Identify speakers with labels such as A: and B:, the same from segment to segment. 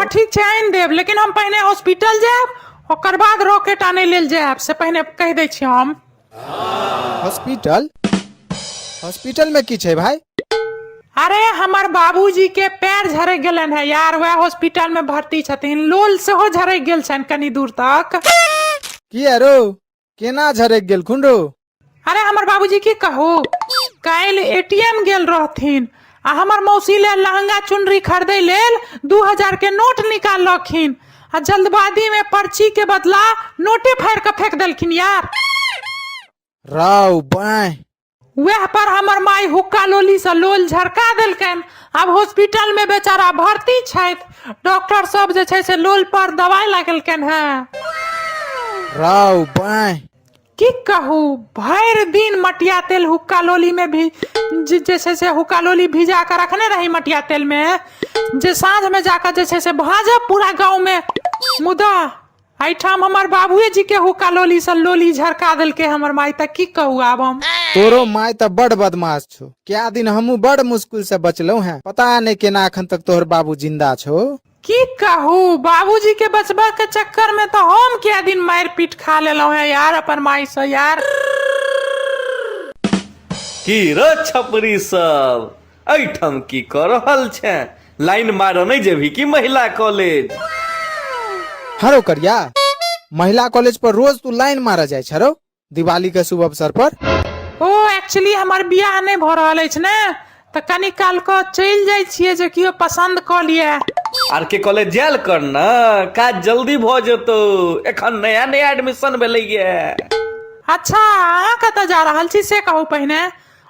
A: हँ ठीक छै, आनि देब, लेकिन हम पहिने हॉस्पिटल जायब, ओकर बाद रॉकेट आनै लेल जायब, से पहिने कहि दै छी हम।
B: हॉस्पिटल? हॉस्पिटल में की छै भाई?
A: अरे हमर बाबूजी के पैर झरक गेलन है यार, वएह हॉस्पिटल में भर्ती छथिन। लोल सेहो झरक गेल छनि कनी दूर तक।
B: किया रो, केना झरक गेलखुन रो?
A: अरे हमर बाबूजी की कहू, काल्हि एटीएम गेल रहथिन आ हमर मौसी लेल लहंगा चुनरी खरीदै लेल 2000 के नोट निकाललखिन आ जल्दबाजी में पर्ची के बदला नोटे फाड़ि कऽ फेंक देलखिन यार।
B: राव बाय।
A: वएह पर हमर माई हुक्का लोली से लोल झरका देलकनि। आब हॉस्पिटल में बेचारा भर्ती छथि, डॉक्टर सब जे छै से लोल पर दवाई लगेलकनि हेँ।
B: राव बाय।
A: की कहू, भरि दिन मटिया तेल हुक्का लोली में भी जे छै से हुक्का लोली भिजा कऽ रखने रही मटिया तेल में, जे साँझ में जाकऽ जे छै से भाजब पूरा गाँव में, मुदा एहिठाम हमर बाबुए जी के हुक्का लोली से लोली झरका देलकै हमर माई, तऽ की कहू आब हम।
B: तोरो माय तऽ बड़ बदमाश छौ। क्या दिन हमहूँ बड़ मुश्किल से बचलहुँ हैं, पता नहीं केना अखन तक तोहर बाबू जिंदा छौ।
A: की कहू, बाबूजी के बचबा के चक्कर में तो हम क्या दिन मार पीट खा लेलहुँ हैं यार अपन माई से यार।
C: की रे छपरी सब, एहिठाम की कऽ रहल छे? लाइन मारऽ नहि जेबही की महिला कॉलेज?
B: हरो करिया, महिला कॉलेज पर रोज तू लाइन मारऽ जाइ छरो दिवाली के शुभ अवसर पर?
A: ओ एक्चुअली हमर बियाह नहि भऽ रहल अछि ने, तऽ कनी काल कऽ चलि जाइ छियै जे केओ पसन्द कऽ लिअ।
C: आर के कॉलेज जायल कर ने, काज जल्दी भऽ जेतौ, एखन नया नया एडमिशन भेलैये।
A: अच्छा, अहाँ कतऽ जा रहल छी से कहू पहिने।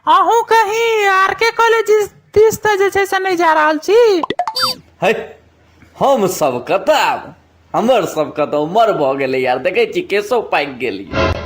A: अहूँ कहीं आर के कॉलेज दिस तऽ जे छै से नहि जा रहल छी?
C: है, हम सब कतऽ आब, हमर सबके तऽ उमर भऽ गेलै यार, देखै छी केशो पाकि गेल।